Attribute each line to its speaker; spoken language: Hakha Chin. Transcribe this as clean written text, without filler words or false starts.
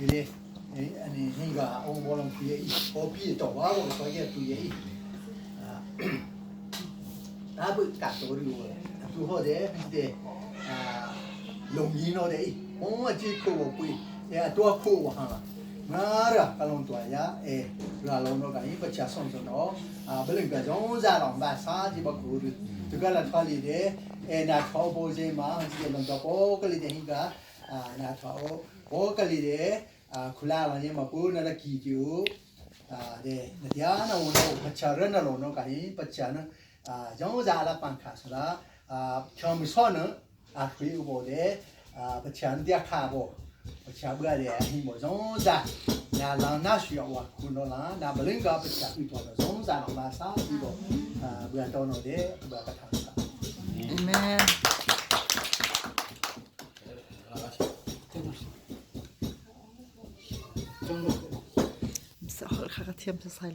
Speaker 1: Ile ani hinga ong bolong puye i o pi to wa wo so ye puye i ta bu ka to ri wo tu ho de de a long yi no de i ong a ji khu wo pui ya to khu wo ha la nga ra ka long to ya e ra lo no ka i pa cha song so no a bu leng ka zong za long ba sa ji ba khu ri tu ka la thwa li de e na tho bo je ma ji long to ko ka li de hinga a na tho bo ka li de a khula la ni ma pu na la ki ki u a de na dia na wo no pa cha ra na lo no ka hi pa cha na a zong za la pan kha sa la a chom mi so na a khui u bo de a pa cha na dia kha bo pa cha bua de hi mo zong za na la na shu wa khu no la na ba ling ka pa cha u to zong za la ma sa bi bo a bua to no de bua ka tha sa.
Speaker 2: Amen. Sa holh kha ka thiam sasai lo.